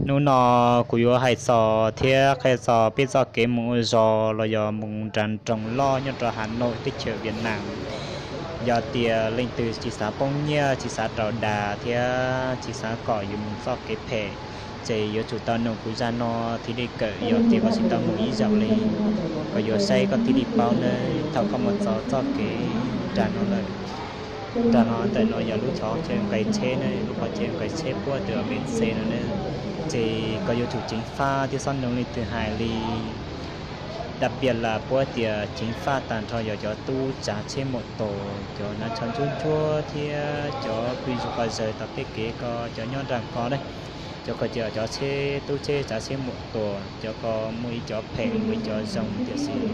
Hnub no kuv yuav hais txog thiab qhia txog peb txoj kev mus ua zog los yog mus nram nroog loj nyob rau Hav Nauj teb chaws Viaj Nam. Yog tias leej twg tsis xav poob nyiaj, tsis xav raug dag thiab tsis xav kom yus mus txoj kev phem, ces yuav tsum tau noog kuv zaj no thiaj li kawm. Yog tias koj tsis tau mus ib zaug li, koj yuav saib koj thiaj li paub nawb. Thaum koj mus txog txoj kev nram no lawm, nram no ntawm no yog lub qhov chaw nqis tsheb ne, lub qhov chaw nqis tsheb puag tim Bến Xe no ne. Ces koj yuav tsum ceev faj thiab xob noog leej twg hais li. Dab piaj las puab tias ceev faj tag nrho yog cov tub tsav tsheb maus taus, cov hnav tsho ntsuab ntsuab thiab cov pw zuj qhov zawg tom tej kev ko, cov nyob nram ko ne. Cov ko ces cov tsheb, tub tsheb tsav tsheb maus taus, cov ko muaj ib cov phem muaj ib cov zoo, tiam sis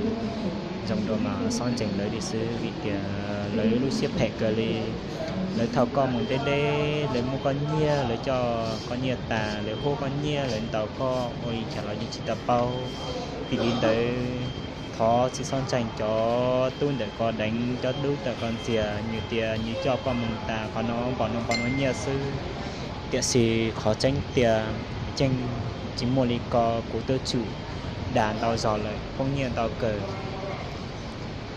zoo dua mas xob ntseeg lawv li xwb, vim tias lawv lub siab phem kawg li. Lawv thaum koj mus deb deb, lawv muab koj nyiag, lawv coj koj nyiaj tas, lawv huab koj nyiaj, lawv ntaus koj ua li cas los yeej tsis tau paub. Vim li ntawd, thov tsis txhob ntseeg cov tub ntawm ko deev, cov tub ntawm ko ntxias, nws tias nws coj koj mus tas qhov no npaum no npaum no nyiaj xwb. Tiam sis qhov tseeb tiag yeej tsis muaj li ko, kuv twb tsum dag ntau zog lawm, poob nyiaj ntau kawg.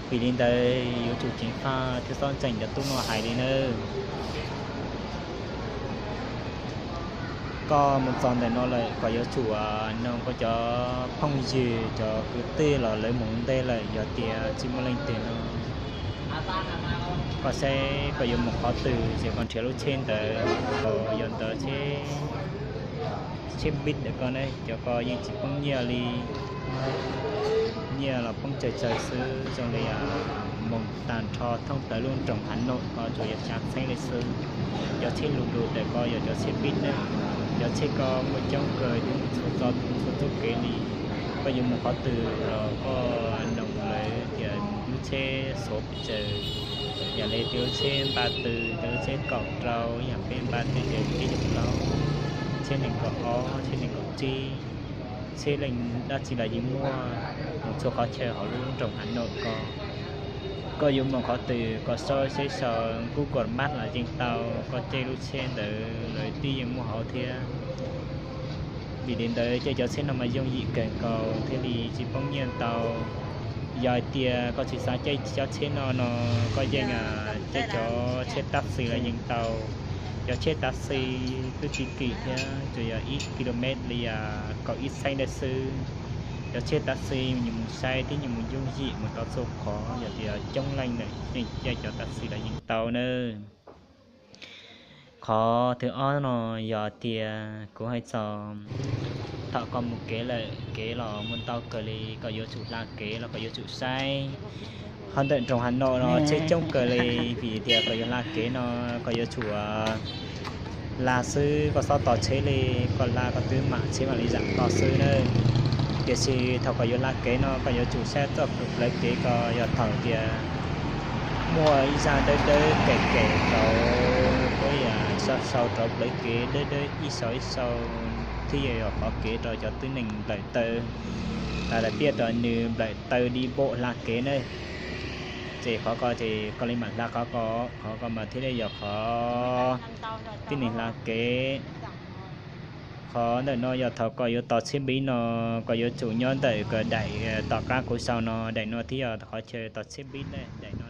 Vim li ntawd yuav tsum ceev faj thiab txhob ntseeg cov tub no hais li nawb. Koj mus txog ntawm no lawm, koj yuav tsum noog koj cov phooj ywg, cov kwv tij los lawv mus ntej lawm, yog tias tsis muaj leej twg no, koj saib koj yuav mus qhov twg ces koj nrhiav lub tsheb ntawd. Yog ntawd tsheb, tsheb bib ntawm ko ne, cov ko yeej tsis poob nyiaj li, nyiaj los poob tsawg tsawg xwb, zoo li moog tag nrho thoob plaws lub nroog Hav Nauj ko tsuas yog xya txheeb li xwb. Cov tsheb lus lus ntawm ko yog cov tsheb bib ne, cov tsheb ko muaj coob kawg thiab mus txhua txoj, txhua txoj kev li. Koj yuav mus qhov twg los koj noog lawv tias lub tsheb xuav pes tsawg, yam li tias lub tsheb npa tw, tias lub tsheb kaum rau, yam peb npa tw ces peb caug plaub, tsheb nees nkaum ob, tsheb nees nkaum tsib, tsheb leej dab tsi los yeej muaj, mus txhua qhov chaw hauv lub nroog Hav Nauj ko. Koj yuav mus qhov twg koj saib saib sau Google Maps los yeej tau, koj caij lub tsheb ntawd lawv twb yeej muaj hauv thiab. Vim li ntawd caij cov tsheb no mas yooj yim kawg nkaus thiaj li tsis poob nyiaj ntau. Yog hais tias koj tsis xav caij cov tsheb no no, koj yeej caij cov tsheb taxi los yeej tau. Cov tsheb taxi twb tsis kim thiab, tsuas yog ib ki lus mev li kaum ib txheeb ntawd xwb. Cov tsheb taxi nws mus saib thiab nws mus yooj yim mus tau txhua qhov, yog tias coob leej lawm yeej caij cov taxi los yeej tau nawb. Qhov thib ob no yog tias kuv hais txog thaum koj mus kev lawm, kev los muaj ntau kawg li, koj yuav tsum hla kev los koj yuav tsum saib. Qhov ntawm nroog Hav Nauj no tsheb coob kawg li, vim tias koj yuav hla kev no koj yuav tsum hla xwb, koj txhob tos tsheb li, koj hla koj twb mam tsheb mam li zam koj xwb na. Tiam sis thaum koj yuav hla kev no koj yuav tsum saib txoj kev plawv kev ko, yog thaum tias muaj ib zaj dawb dawb kem kem rau, puab yam sau sau rau plawv kev dawb dawb ib sau ib sau, thiaj yog qhov kev rau cov tib neeg nplawm taw, tas tas piaj rau nws nplawm taw di npaum hla kev na. Ces qhov ko ces koj li mam hla qhov ko, qhov ko mas thiaj li yog qhov tib neeg hla kev. Qhov ntawm no yog thaum koj yuav tos tsheb npib no, koj yuav tsum nyob ntawm koj daim tom qab kuv sau no, daim no thiaj yog qhov chaw tos tsheb npib ne, daim no.